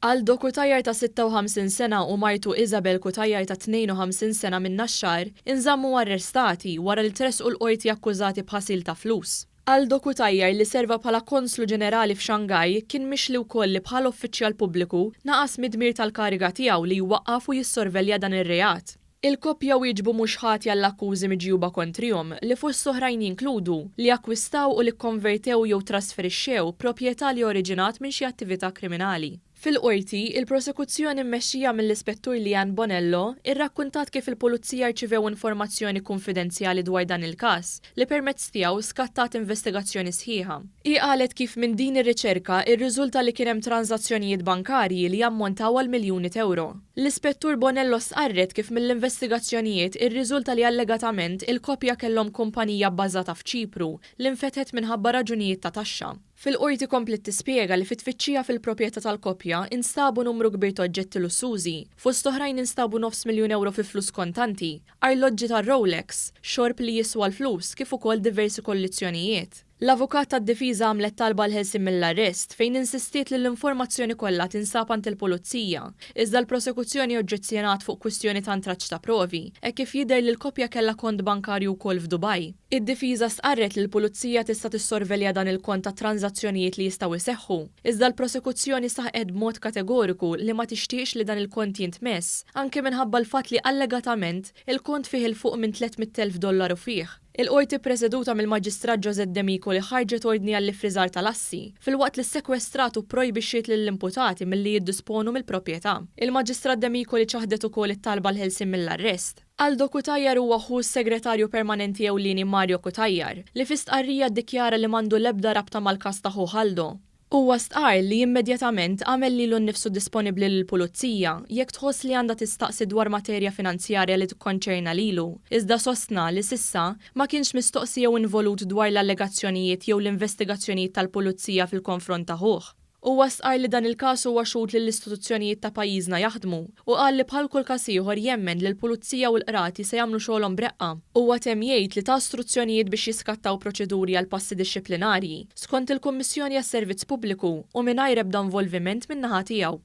Aldo Cutajar ta' 56 sena u martu Isabel Cutajar ta' 52 sena min-Naxxar inżammu arrestati wara li tressqu l-Qorti akkużati b'ħasil ta' flus. Aldo Cutajar li serva bħala Konslu Ġenerali f'Shanghai kien mixli wkoll li bħala uffiċjal pubbliku naqas mid-dmir tal-kariga tiegħu li jwaqqaf u jissorvelja dan ir-reat. Il-koppja wieġbu mhux ħatja għall-akkużi miġjuba kontrihom li fost oħrajn jinkludu li akkwistaw u li kkonvertew jew trasferixxew proprjetà li oriġinat minn xi attività kriminali. Fil-Qorti, il-Prosekuzzjoni mmexxija mill-Ispettur Leanne Bonello rrakkuntat kif il-Pulizija rċivew informazzjoni kunfidenzjali dwar dan il-każ li permezz tiegħu skattat investigazzjoni sħiħa. Hi qalet kif minn din ir-riċerka rriżulta li kien hemm tranżazzjonijiet bankarji li jammontaw għal miljuni t'ewro. L-Ispettur Bonello stqarret kif mill-investigazzjonijiet irriżulta li allegatament il-koppja kellhom kumpanija bbażata f'Ċipru li nfetħet minħabba raġunijiet ta' taxxa. Fil-Qorti kompliet tispjega li fit-tfittxija fil-proprjetà tal-koppja instabu numru kbir t'oġġetti lussużi, fost oħrajn instabu nofs miljun ewro fi flus kontanti, arloġġi tar-Rolex, xorb li jiswa l-flus kif ukoll diversi kollizzjonijiet. L-avukat tad-difiża għamlet talba għall-ħelsien mill-arrest fejn insistiet li l-informazzjoni kollha tinsab għand il-pulizija, iżda l-prosekuzzjoni oġġezzjonat fuq kwistjoni ta' ntraċċ ta' provi, hekk kif jidher li l-koppja kellha kont bankarju wkoll f'Dubai. Id-difiża stqarret li l-pulizija tista' tissorvelja dan il-kont tat-tranżazzjonijiet li jistgħu jseħħu, iżda l-prosekuzzjoni saħqet b'mod kategoriku li ma tixtieqx li dan il-kont jintmess, anke minħabba l-fatt li allegatament il-kont fih 'il fuq minn 300,000 dollaru fih. Il-Qorti ppreseduta mill-Maġistrat Josette Demicoli ħarġet ordni għall-iffriżar tal-assi, filwaqt li ssekwestrat u pprojbixxiet lill-imputati milli jiddisponu mill-proprjetà. Il-Maġistrat Demicoli ċaħdet ukoll it-talba għall-ħelsien mill-arrest. Aldo Cutajar huwa ħu s-Segretarju Permanenti Ewlieni Mario Cutajar, li fi stqarrija ddikjara li m'għandu l-ebda rabta mal-każ ta' ħuh Aldo. Huwa stqarr li immedjatament għamel lilu nnifsu disponibbli lill-Pulizija jekk tħoss li għandha tistaqsi dwar materja finanzjarja li tikkonċerna lilu, iżda sostna li s'issa ma kienx mistoqsi jew involut dwar l-allegazzjonijiet jew l-investigazzjonijiet tal-Pulizija fil-konfront ta' ħuh. Huwa stqarr li dan il-każ huwa xhud li l-istituzzjonijiet ta' pajjiżna jaħdmu u qal li bħal kull każ ieħor jemmen li l-Pulizija u l-Qrati se jagħmlu xogħolhom b'reqqa. Huwa temm jgħid li ta struzzjonijiet biex jiskattaw proċeduri għal passi dixxiplinarji, skont il-Kummissjoni għas-Servizz Pubbliku u mingħajr ebda involviment min-naħa tiegħu.